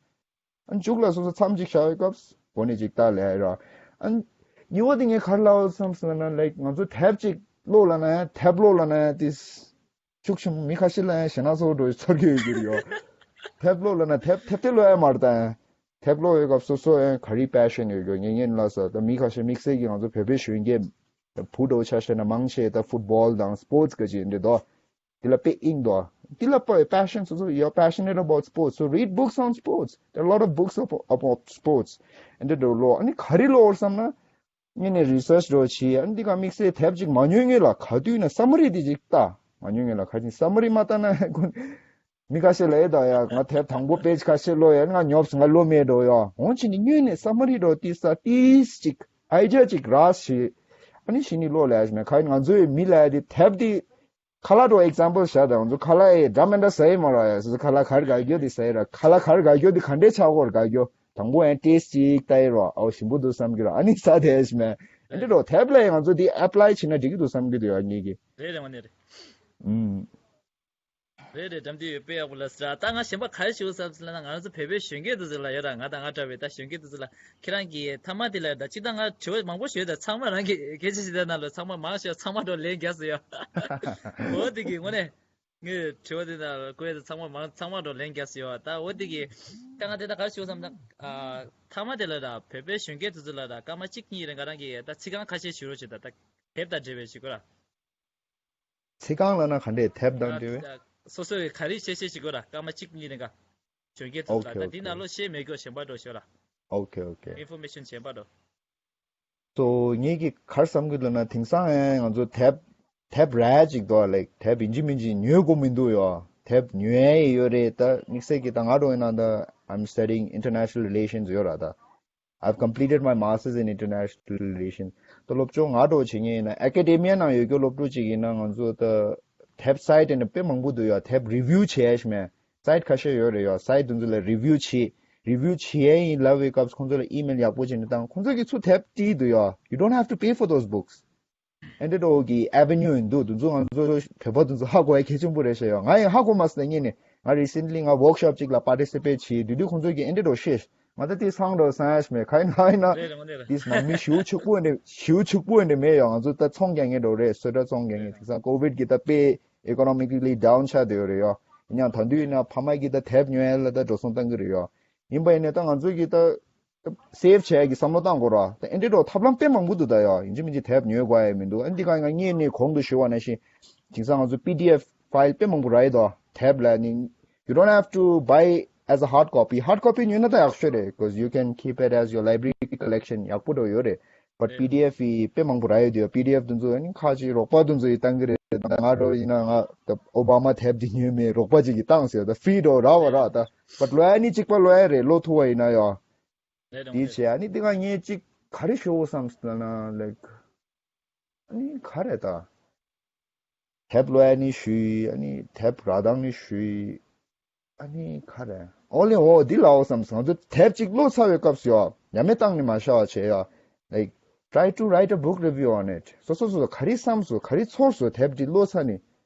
ཨ་མཇུག་ལ་སོ་སོ་མཚམས་གཅིག་བཞག་པའི་སྐབས་འགོ་ནས་ཅིག་ལྟ་ལབ་ཡ་ར། ཨ་གཉིས་པ་དེ་ངས་ག་རེ་ལབ་བསམ་སོང་ན་ལའིག་ང་ཚོ་དེབ་ཅིག་ཀློག་ལབ་ན་ཡང་དེབ་ཀློག་ལབ་ན་ཡང་དེ། ཤུགས་ཆེན་པོ་མི་ཁ་ཤས་ལ་ཡང་ཞེད་སྣང་ཚ་པོ་འགྲོ་ཚོར་གྱི་ཡོད་ཀྱི་རེད་ཡོ། དེབ་ཀློག་ལབ་ན་དེབ་དེབ་དེ་ཀློག་ཡ་མ་རེད་ད། དེབ་ཀློག་ཡོད་སྐབས་སོ་སོ་ཡང་ག་རེ་པེ་ཤན་ཡོད་ཀྱི་ཡོ། ངས་ངས་ལབ་ས་ད་མི་ཁ་ཤས་དམིགས་བསལ་གྱི་ང་ཚོ་བོད་པའི་གཞོན་སྐྱེས་བུ་འདྲ་བོ་ཆ་བཞག་ན་མང་ཆེ་ད་ཕུཊ་བོལ་དང་སི་པོར་ཊི་སི་ག་ཅིག་འདི་འདུག་དེ་ལ་དཔེ་དབྱིངས་འདུག་དེ་ལ་དཔེ་པེ་ཤན་སོ་སོ། You're passionate about sports, so read books on sports. There are a lot of books of, about sports. And འདི་འདྲ་ཀློག་ཨ་ནི་ག་རེ་ཀློག་བསམ་ན། ངས་ནས་རི་སར་ཆི་འདྲ་བོ་བྱས། ཨ་ནི་འདི་ག་དམིགས་བསལ་དེབ་ཅིག་མ་ཉོས་སྔོན་ལ་ག་དུས་ན་སམ་མ་རི་འདི་ཅིག་ལྟ། མ་ཉོས་སྔོན་ལ་ག་ཅིག་སམ་མ་རི་མ་ལྟ་ན་ཀུན། མི་ཁ་ཤས་ལ་ཨེ་ད་ཡ་ང་དེབ་དང་པོ་པེ་ཇི་ཁ་ཤས་ཀློག་ཡ་ང་ཉོབ་སོང་ང་ཀློག་མེད་འགྲོ་ཡ། འོང་ཕྱིན་ནི་སྔོན་ནས་སམ་མ་རི་འགྲོ་ཏི་ས་ཏིས་ཅིག་ཨའི་ཌི་ཡ་ཅིག་རག་ཤི། ཨ་ནི་ཕྱིན་ནི་ཀློག་ལ་ཡ་ཞིག་མེད། ཁ་ང་ཚོའི་མི་ལ་ཡ་དེ་དེབ་དེ། ཁ་ལག་འགྲོ་ཨེག་ཛམ་པལ་བཞག་དང་། ང་ཚོ་ཁ་ལག་ཨེ་འདྲ་མི་འདྲ་ཟ་ཡི་མ་ར་ཡ། སོ་སོ་ཁ་ལག་ག་རེ་དགའ་རྒྱུ་དེ་ཟ་ཡི་ར། ཁ་ལག་ག་རེ་དགའ་རྒྱུ་དེ་ག་འདྲས་ཆགས་གོ་ར་དགའ་རྒྱུ། དང་པོ་ཨེ་ཊེས་ཊི་ཅིག་ལྟ་ཡི་ར། ཨོ་ཞིམ་པོ་འདུག་བསམ་གི་ར། ཨ་ནི་ཟ་དེ་ཞིག་མེད། ཨེ་འདྲ་རོ་དེབ་ལ་ཡ་ང་ཚོ་དེ་ཨེབ་ལའི་བྱེད་ན་འགྲིག་གི་འདུག་བསམ་གི་འདུག་ཡ་ངེད་ཀྱི། རེད་རེད་མ་ནི་རེད། ཨུམ། རེད་རེད། འགྲམ་དུས་ཡོད་དཔེ་ཡག་པོ་ལ་ཟེར་ད། ང་གཞན་པ་ག་རེ་ཞུ་བསམ་ཟེར་ན་ང་ཚོ་བོད་པའི་གཞོན་སྐྱེས་དེ་ཚོ་ལ་ཡོད་ར། ང་དང་ང་འདྲ་བའི་ད་གཞོན་སྐྱེས་དེ་ཚོ་ལ། ཁྱེད་རང་གིས་མཐའ་མ་དེ་ལ་ད་ཅི་ད་ང་དྲི་བ་མང་པོ་ཞུས་ད། ཚང་མ་རང་གི་སྐད་ཆ་ཞིག་ད་ན་ལོ་ཚང་མ་མང་ཤོས་ཚང་མ་འགྲོ་ལན་རྒྱག་སོ་ཡ། འོ་དེ་གི་དངོས་གནས་ངས་དྲི་བ་དེ་ན་ལོ་ཀོ་ཡ་ད་ཚང་མ་མང་ཚང་མ་འགྲོ་ལན་རྒྱག་སོ་ཡ། ད་འོ་དེ་གི་ད་ང་དེ་ད་ག་རེ་ཞུ་བསམ་ད། མཐའ་མ་དེ་ལ་ད་བོད་པའི་གཞོན་སྐྱེས་དེ་ཚོ་ལ་ད་སྐར་མ་གཅིག་གཉིས་རིང་ག་རང་གི་ད་ཚིག་རྐང་ཁ་ཤས་ཞུ་རོགས་བྱེད་ད། ད་དེབ་དང་འབྲེལ་བའི་ཞིག་གོ་ར། ཚིག་རྐང་ལབ་ན་ག་འདྲས་དེབ་དང་འབྲེལ་བའི། སོ་སོ་གི་ག་རེ་བཤད་བཤད་ཅིག་དགོས་ར། སྐར་མ་གཅིག་གཉིས་རིང་ག་གཞོན་སྐྱེས་ཚོ་ལ་ད་འདི་ནང་ལོ་བཤད་མེད་གོ་གཞན་པ་འགྲོ་ཤོག་ར། ཨོ་ཁེ་ཨོ་ཁེ། ཨིན་ཕོར་མེ་ཤན་གཞན་པ་འགྲོ། སོ་ངེད་ཀྱི་གར་བསམ་གི་ལབ་ན་དེང་སང་ཨེ་ང་ཚོ་དེབ་དེབ་རལ་ཅིག་འདུག་ལེགས། དེབ་ཡིན་གཅིག་མིན་གཅིག་ཉོས་དགོས་མི་འདུག་ཡོ། དེབ་ཉོས་ཡས་ཡོད་རེད། ད་དམིགས་བསལ་གྱི་ད་ང་འགྲོ་ཡིན་ན་ད་I'm studying international relations ཡོད་ར་ད། I've completed my master's in international relations. ད་སློབ་སྦྱོང་ང་འདྲ་བོ་བྱེད་མཁན་ཡིན་ན་ཨེ་ཀ་ཌེ་མི་ཡ་ནང་ཡོད་རྒྱུ་སློབ་ཕྲུག་ཅིག་ཡིན་ན་ང་ཚོ་ད་དེབ་སའིཊ་ནས་དཔེ་མང་པོ་འདུག་ཡ། དེབ་རི་བིའུ་བྱེད་ཡ་ཞིག་མེད། སའིཊ་ཁ་ཤས་ཡོད་རེད་ཡ། སའིཊ་དེ་ཚོ་ལ་རི་བིའུ་བྱེད། རི་བིའུ་བྱེད་ཡ་ཡིན་ལབ་པའི་སྐབས་ཁོང་ཚོ་ལ་ཨི་མེལ་ཡག་པོ་བྱས་ནས་བཏང་། ཁོང་ཚོ་གིས་ཚུར་དེབ་སྤྲད་འདུག་ཡ། You don't have to pay for those books. ཨེ་འདྲ་འདྲ་བོ་གི་ཨེ་ཝེ་ནིའུ་ཡིན་འདུག་དེ་ཚོ་ང་ཚོ་བོད་པ་དེ་ཚོ་ཧ་གོ་ཡ་གལ་ཆེན་པོ་རེད་ཤག་ཡ། ང་ཡང་ཧ་གོ་མ་སོང་། ད་ངས་ནི་ང་རི་སེན་ཊི་ལི་ང་ཝོག་ཤོབ་ཅིག་ལ་པར་ཊི་སི་པེཊ་བྱས་དུས་དུས་ཁོང་ཚོ་གིས་ཨེ་འདྲ་འདྲ་བོ་བཤད། ང་ད་དེ་སང་འགྲོ་སང་ཡ་ཞིག་མེད། ག་ཡིན་ན་ཡིན་ན་རེད་རེད་རེད། དེ་ནང་མི་ཞེ་པོ་ཕྱུག་པོ་འདྲ་ཞེ་པོ་ཕྱུག་པོ་འདྲ་མེད་ཡ། ང་ཚོ་ད་ཚོང་རྒྱག་མཁན་འདྲ་བོ་རེད། བཟོ་གྲྭ་ཚོང་རྒྱག་མཁན། དེང་སང་ཀོ་ཝིཌ་གིས་ད་དཔེ་ཨི་ཀོ་ནོ་མི་ཀ་ལི་ཌའུན་ཆགས་བསྡད་ཡོད་རེད་ཡ། ཡིན་ཡང་ད་དུས་ཡིན་ན་ཕ་མ་གིས་ད་དེབ་ཉོ་ཡ་ལ་ད་འགྲོ་སོང་བཏང་གི་རེད་ཡ། ཡིན་པ་ཡིན་ནའི་ད་ང་ཚོ་གིས་ད་སེབ་བྱེད་ཡ་གི་བསམ་བློ་བཏང་དགོས་ར། ད་ཨེ་འདྲ་འདྲ་བོ་ཐབས་ལམ་དཔེ་མང་པོ་འདུག་ད་ཡ། ཡིན་གཅིག་མིན་གཅིག་དེབ་ཉོ་དགོས་ཡ་མི་འདུག་ཨ་འདི་ག་ང་ངས་ནི་གོང་དུ་ཞུས་པ་ནང་བཞིན་དེང་སང་ང་ཚོ་པི་ཌི་ཨེཕ་ཕའིལ་དཔེ་མང་པོ་རག་ཡོད་དོ། དེབ་ལ་ནི། You don't have to buy as a hard copy. Hard copy ཉོས་ན་ད་ཡག་ཤོས་རེད། Because you can keep it as your library collection. ཡག་པོ་འདྲ་བོ་ཡོད་རེད། But PDF དཔེ་མང་པོ་རག་ཡོད་དུས་PDF དེ་ཚོ་ནི་ཁ་ཅིག་རོགས་པ་དེ་ཚོ་ཡིས་བཏང་གི་རེད། ད་ང་འདྲ་བོ་ཡིན་ན་ང་ད་ཨོ་བྷ་མ་དེབ་དེ་ཉོས་མེད། རོགས་པ་ཅིག་གིས་བཏང་ཟེར། ད་ཧྥི་རི་འདྲ་བོ་རག་པ་རག་ད། But ལོ་ཡ་ནི་གཅིག་པ་ལོ་ཡ་རེད། ལོ་ཐུག་པ་ཡིན་ན་ཡ། རེད་རེད། དེ་བྱས་ཨ་ནི་དེ་ག་ངས་གཅིག་ག་རེ་ཞུ་དགོས་བསམ་སོང་ན་ལེགས། ཨ་ནི་ག་རེ་ད། དེབ་ཀློག་ཡ་ནི་ཞུས། ཨ་ནི་དེབ་རག་སྟངས་ནི་ཞུས། ཨ་ནི་ག་རེ། ཨོ་ལེ་ཨོ་འདི་ལའོ་བསམ་སོང་། ང་ཚོ་དེབ་ཅིག་ཀློག་ཚར་བའི་སྐབས་སུ་ཡ། ཡ་མེད་བཏང་ནི་མ་བྱ་བ་བྱས་ཡ། Like, try to write a book review on it. སོ་སོ་སོ་ག་རེ་བསམ་སོང་། ག་རེ་ཚོར་སོང་། དེབ་འདི་ཀློག་ཚར་ནི།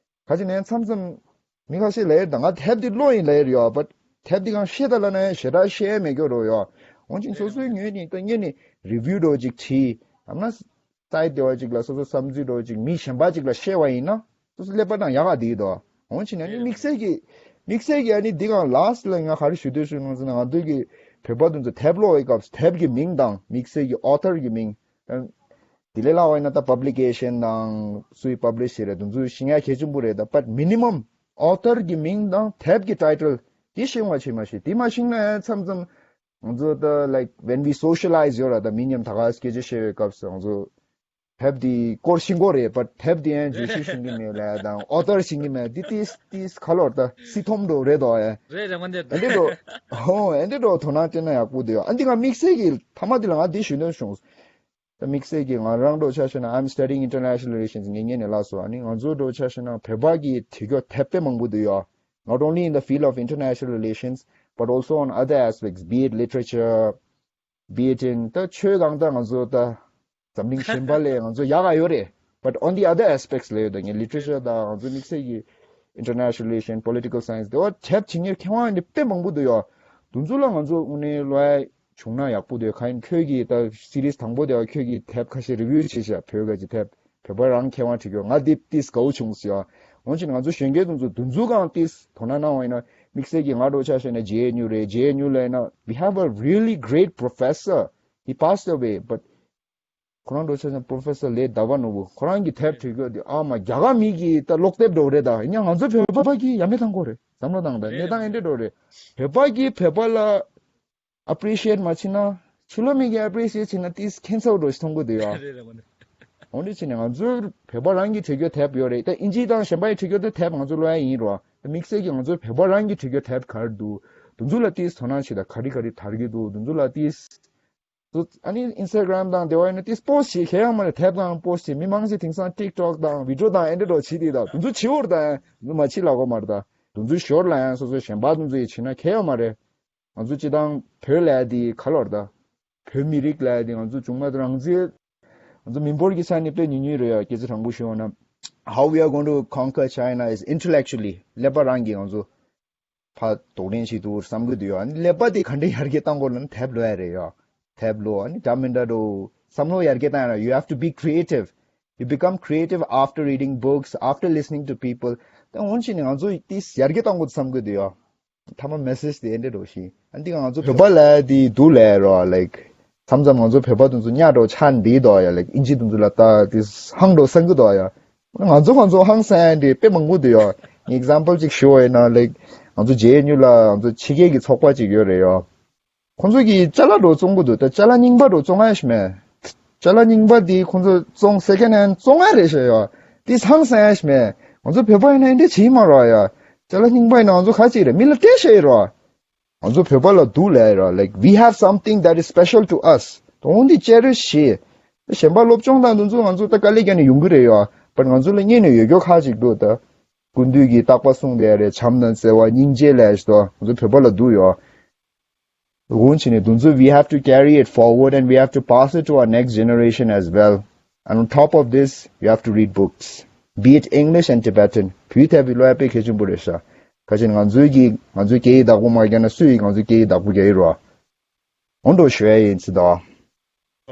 ག་ཅི་ནས་མཚམས་མཚམས་མི་ཁ་ཤས་ལབ་ཡོད་ད། ང་དེབ་འདི་ཀློག་ཡིན་ལབ་ཡོད་རེད་ཡ། But དེབ་འདི་གང་ཤེས་ད་ལབ་ན་ཡང་ཞེ་དྲག་ཤེས་ཡ་མེད་རྒྱུ་རེད་ཡ། འོན་ཀྱང་སོ་སོའི་ངོས་ནས་ད་ངས་ནི་རི་བིའུ་འདྲ་བོ་ཅིག་བྲིས། ཡང་ན་སའིཊ་འདྲ་བོ་ཅིག་ལ་སོ་སོ་བསམ་ཚུལ་འདྲ་བོ་ཅིག་མི་གཞན་པ་ཅིག་ལ་བཤད་པ་ཡིན་ན་སོ་སོ་ཀླད་པ་ནང་ཡག་ག་འདི་འདུག་འོན་ཀྱང་ནི་དམིགས་བསལ་གྱི་དམིགས་བསལ་གྱི་ཨ་ནི་འདི་གང་ལཱསི་ལ་ང་ག་རེ་ཞུ་འདོད་ཞུ་ནང་ཟེར་ན། ང་ཚོའི་གི་བོད་པ་དེ་ཚོ་དེབ་ཀློག་པའི་སྐབས་སུ་དེབ་ཀྱི་མིང་དང་དམིགས་བསལ་གྱི་ཨོ་ཐར་གྱི་མིང་། དེ་ལས་ལྷག་པ་ཡིན་ན་ད་པབ་ལི་ཀེ་ཤན་དང་སུས་པབ་ལིཤ་བྱས་རེད། དེ་ཚོ་ཤེས་ཡ་གལ་ཆེན་པོ་རེད་ད། But minimum ཨོ་ཐར་གྱི་མིང་དང་དེབ་ཀྱི་ཊའི་ཊལ་དེ་ཤེས་པ་བྱེད་མ་ཤེས། དེ་མ་ཤེས་ན་ཡང་མཚམས་མཚམས་ང་ཚོ་ད་like when we socialize ཡོད་ར། ད་མི་མཉམ་ད་ག་སྐད་ཆ་བཤད་པའི་སྐབས་སུ་ང་ཚོ་དེབ་དེ་སྐོར་ཤེས་ཀྱི་རེད། But དེབ་དེ་ཡང་བརྗོད་གཞི་ཤེས་ཀྱི་མེད་ལབ་དང་ཨོ་ཐར་ཤེས་ཀྱི་མེད། དེ་ཏིས་ཏིས་ག་ལོར་ད་སི་ཐོམ་འགྲོ་རེད་དོ་ཨེ། རེད་རེད། མ་འདེབས་ཨེ་འདྲ་འགྲོ་ཧོ་ཨེ་འདྲ་འགྲོ་དོ་སྣང་སྤྲད་ན་ཡག་པོ་འདུག་ཨ་འདི་ང་དམིགས་བསལ་གྱི་མཐའ་མ་དེ་ལ་ང་འདི་ཞུ་འདོད་བྱུང་། ད་དམིགས་བསལ་གྱི་ང་རང་འདྲ་ཆ་བཞག་ན། I'm studying international relations. ངས་ངས་ནས་ལབ་སོང་། ཨ་ནི་ང་ཚོ་འདྲ་ཆ་བཞག་ན་བོད་པ་གི་བྲིས་རྒྱུ་དེབ་དཔེ་མང་པོ་འདུག་ཡ། Not only in the field of international relations, but also on other aspects, be it literature, be it in ད་ཆོས་གང་ལྟར་ང་ཚོ་ད་འཛམ་གླིང་གཞན་པ་ལས་ང་ཚོ་ཡག་ག་ཡོད་རེད། But on the other aspects ལ་ཡོད་ད། ངས་ལི་ཊི་རེ་ཅར་དང་ང་ཚོ་དམིགས་བསལ་གྱི་international relation, political science དེ་བ་དེབ་བྲིས་མཁན་མཁས་དབང་འདི་དཔེ་མང་པོ་འདུག་ཡ། དེ་ཚོ་ལ་ང་ཚོ་དངོས་གནས་ཀློག་ཡ་བྱུང་ན་ཡག་པོ་འདུག་ག་ཡིན་ཁྱོད་ཀྱིས་ད་སི་རིས་དང་པོ་དེ་བ་ཁྱོད་ཀྱིས་དེབ་ཁ་ཤས་རི་བིའུ་བྱས་ཤག་བོད་སྐད་ཀྱི་དེབ། བོད་པ་རང་མཁས་དབང་བྲིས་རྒྱུ། ང་འདི་ཏིས་དགའ་བོ་བྱུང་ཟེར་ཡ། འོན་ཀྱང་ང་ཚོ་གཞོན་སྐྱེས་དེ་ཚོ་དེ་ཚོ་གང་ཏིས་དོ་སྣང་གནང་བ་ཡིན་ན། དམིགས་བསལ་གྱི་ང་འདྲ་ཆ་བཞག་ན་ཇེ་ཨེན་ཡུ་རེད། ཇེ་ཨེན་ཡུ་ལ་ཡིན་ན། We have a really great professor. He passed away, but ཁོ་རང་འདྲ་ཆ་བཞག་ན་པོ་རོ་ཕེ་སར་ལེ་དཱ་བ་ནོ་བུ། ཁོ་རང་གི་དེབ་བྲིས་རྒྱུ་དེ་ཨ་མ་རྒྱ་གར་མི་གི་ད་ཀློག་དེབ་འདྲ་བོ་རེད་ད། ཡིན་ཡང་ང་ཚོ་བོད་པ་གིས་ཡ་མེད་བཏང་གི་རེད། བསམ་བློ་བཏང་ད་གནས་སྟངས་ཨེ་འདྲ་འདྲ་བོ་རེད། བོད་པ་གིས་བོད་པ་ལ་ཨེ་པི་རི་ཤི་ཨེཊ་མ་བྱེད་ན། ཕྱི་ལོགས་མི་གིས་ཨེ་པི་རི་ཤི་ཨེཊ་བྱེད་ན་ཏིས་ཁྱད་མཚར་འདྲ་ཞིག་མཐོང་གི་འདུག་ཡ། རེད་རེད། འོ་འདི་བྱས་ནས་ང་ཚོའི་བོད་པ་རང་གི་བྲིས་རྒྱུ་དེབ་ཡོད་རེད། ད་ཨིན་ཇི་དང་གཞན་པ་ཡི་བྲིས་རྒྱུ་དེ་དེབ་ང་ཚོ་ཀློག་ཡ་ཡིན་རོ། ད་དམིགས་བསལ་གྱི་ང་ཚོའི་བོད་པ་རང་གི་བྲིས་རྒྱུ་དེབ་ག་རེ་འདུག་དེ་ཚོ་ལ་ཏིས་དོ་སྣང་བྱེད་ད། ག་རེ་ག་རེ་དར་གྱི་འདུག་དེ་ཚོ་ལ་ཏིས། ཨ་ནི་ཨིན་སི་ཊ་གྷ་རམ་དང་དེ་བ་ཡིན་ན་ཏིས་པོ་སི་ཊི་བྱེད་ཁྱད་ཡོད་མ་རེད། དེབ་དང་པོ་སི་ཊི་བྱེད། མི་མང་ཆེ་དེང་སང་ཊིག་ཊོག་དང་བི་ཌི་ཡོ་དང་ཨེ་འདྲ་འདྲ་བོ་བྱེད་དེ་ད། དེ་ཚོ་བྱེད་འོར་ད་ཡང་དེ་ཚོ་མ་བྱེད་ལབ་དགོས་མ་རེད་ད། དེ་ཚོ་ཞོར་ལ་ཡང་སོ་སོའི་གཞན་པ་དེ་ཚོ་ཡི་བྱེད་ན་ཁྱད་ཡོད་མ་རེད། ང་ཚོ་སྤྱི་བཏང་བོད་ལབ་ཡ་དེ་ག་ལོར་ད། བོད་མི་རིགས་ལབ་ཡ་དེ་ང་ཚོ་བྱུང་མ་ཐག་རང་བཙན། ང་ཚོ་མི་འབོར་གྱི་ས་ནས་དཔེ་ཉུང་ཉུང་རེད་ཡ། སྐད་ཆ་དྲང་པོ་ཞུས་ཡོང་ན། How we are going to conquer China is intellectually. ཀླད་པ་རང་གིས་ང་ཚོ་ཕར་གདོང་ལེན་བྱེད་ཐུབ་བསམ་གྱི་འདུག་ཡ། ཀླད་པ་དེ་ག་འདྲ་ཡར་རྒྱས་བཏང་དགོས་ལབ་ན་དེབ་ཀློག་ཡ་རེད་ཡ། དེབ་ཀློག་ཨ་ནི་འདྲ་མི་འདྲ་འདྲ་བོ་བསམ་བློ་ཡར་རྒྱས་བཏང་ཡ་ན། You have to be creative. You become creative after reading books, after listening to people. ད་འོན་ཅིག་ནས་ང་ཚོ་ཏིས་ཡར་རྒྱས་བཏང་དགོས་བསམ་གྱི་འདུག་ཡ། མཐའ་མ་མེ་སེ་ཇི་དེ་འདྲ་འདྲ་བོ་ཞིག་ཨ་འདི་ང་ཚོ་བོད་པ་ལབ་ཡ་དེ་སྡུག་ལབ་ཡ་རོ། Like མཚམས་མཚམས་ང་ཚོ་བོད་པ་དེ་ཚོ་གཉའ་འདྲ་བོ་ཆགས་འདི་དོ་ཡ། Like ཨིན་ཇི་དེ་ཚོ་ལ་ལྟ་དེ་ཧང་འདྲ་བོ་སང་གི་དོ་ཡ། ང་ཚོ་ང་ཚོ་ཧང་སང་ཡ་འདི་དཔེ་མང་པོ་འདུག་ཡ། ངས་ཨེག་ཛམ་པལ་ཅིག་ཞུ་བ་ཡིན་ན། Like ང་ཚོ་ཇེ་ཨེན་ཡུ་ལ་ང་ཚོ་ཕྱི་རྒྱལ་གྱི་ཚོགས་པ་ཅིག་ཡོད་རེད་ཡ། ཁོང་ཚོ་གིས་ཅ་ལག་འདྲ་བོ་བཙོང་གི་འདུག་ད་ཅ་ལག་རྙིང་པ་འདྲ་བོ་བཙོང་ཡ་ཞིག་མེད། ཅ་ལག་རྙིང་པ་འདི་ཁོང་ཚོ་བཙོང་སེ་ཀེན་ཧེན་བཙོང་ཡ་རེད་ཤག་ཡ། འདི་ཧང་སང་ཡ་ཞིག་མེད། ང་ཚོ་བོད་པ་ཡིན་ན་འདི་འདྲ་བྱེད་མ་རོགས་ཡ། ཅ་ལག་རྙིང་པ་ཡིན་ན་ང་ཚོ་ག་ཅིག་རེད། མི་ལ་སྤྲད་ཤག་ཡིན་རོགས། ང་ཚོ་བོད་པ་ལ་སྡུག་ལབ་ཡ་རོགས། Like we have something that is special to us. དོན་འདི་ཅེ་རི་ཤི་བྱེད། གཞན་པ་སློབ་སྦྱོང་དང་འདི་ཚོ་ང་ཚོ་ད་དཀའ་ལས་བརྒྱབ་ནས་ཡོང་གི་རེད་ཡོ། བར་ང་ཚོ་ལ་རྙེད་ནས་ཡོད་རྒྱུ་ཁག་ཅིག་འདུག་ད་སྐུ་མདུན་གྱིས་རྟག་པར་གསུངས་བསྡད་རེད། བྱམས་དང་བརྩེ་བ་སྙིང་རྗེ་ལས་ཞེས་དོ་ང་ཚོ་བོད་པ་ལ་འདུག་ཡོ། འོན་ཀྱང་ནི་དུས་ཚོད། We have to carry it forward and we have to pass it to our next generation as well. And on top of this, you have to read books, be it English and Tibetan. བོད་ཐད་པའི་ལོ་ཡ་དཔེ་གལ་ཆེན་པོ་རེད་ཤག་ཁ་ཅིག་ང་ཚོའི་གི་ང་ཚོའི་སྐད་ཡིག་བདག་པོ་མ་རྒྱག་ན་སུས་ང་ཚོའི་སྐད་ཡིག་བདག་པོ་རྒྱག་ཡི་རོ། འོ་འགྲོ་ཞུ་ཡ་ཡིན་ཚེ་དོ།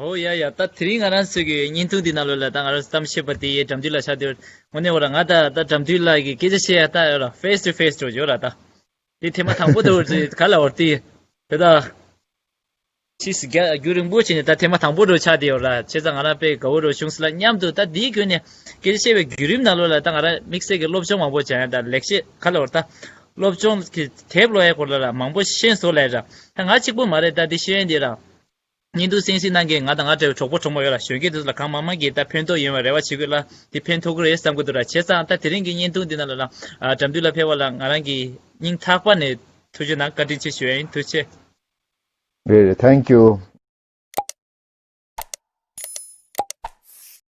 ཨོ་ཡ་ཡ། ད་དེ་རིང་ང་རང་ཚོའི་གི་བརྙན་ཐུང་འདི་ནང་ལོགས་ལ་ད་ང་རང་གཏམ་བཤད་པ་དེ་ཡི་དགྲ་འདུལ་ལགས་ཆགས་བསྡད་ཡོད། དངོས་གནས་འོ་ར་ང་ད་ད་དགྲ་འདུལ་ལགས་ཀྱི་སྐད་ཆ་བཤད་ཡ་ད་ཡོད་ར། ཕེས་ཊུ་ཕེས་འགྲོ་ཡོད་ར་ད། དེ་ཐེངས་མ་དང་པོ་དེ་འོ་ཙི་ག་ལ་འོར་ཏི། དེ་ད། ཕྱིས་སུ་རྒྱ་རྒྱུན་རིང་པོ་བྱས་ནས་ད་ཐེངས་མ་དང་པོ་འགྲོ་ཆགས་བསྡད་ཡོད་ར། བྱས་ཙང་ང་རང་དཔེ་དགའ་བོ་འགྲོ་བྱུང་སོང་ལ་མཉམ་དུ་ད་དེའི་བརྒྱུད་ནས་སྐད་ཆ་བཤད་པའི་བརྒྱུད་རིམ་ནང་ལོགས་ལ་ད་ང་རང་དམིགས་བསལ་གྱི་སློབ་སྦྱོང་མང་པོ་བྱས་ཡ་ད་ལེགས་བཤད་ག་ལ་འོར་ད། སློབ་སྦྱོང་གི་དེབ་ཀློག་ཡ་སྐོར་ལ་ར་མང་པོ་ཤེས་སོང་ལས་ར། ད་ང་གཅིག་པུ་མ་རེད། ད་འདི་ཤེས་ཡོན་འདི་ར། བརྙན་ཐུང་གསན་གཟིགས་གནང་མཁན་ང་དང་ང་འདྲ་བའི་གྲོགས་པོ་གྲོགས་མོ་ཡོད་ལ་གཞོན་སྐྱེས་དེ་ཚོ་ལ་གང་མང་མང་གིས་ད་ཕན་ཐོགས་ཡོང་བའི་རེ་བ་བྱེད་དགོས་ལ་དེ་ཕན་ཐོགས་ཀྱི་རེད་བསམ་གྱི་འདུག་ར། བྱས་ཙང་ད་དེ་རིང་གི་བརྙན་ཐུང་འདི་ནང་ལ་ལ་ཨ་དགྲ་འདུལ་ལ་ཕེབས་པ་ལ་ང་རང་གི་སྙིང་ཐག་པ་ནས་ཐུགས་རྗེ་གནང་བཀའ་དྲིན་ཆེ་ཞུ་ཡ་ཡིན། ཐུགས་རྗེ་ཆེ། རེད་རེད། Thank you.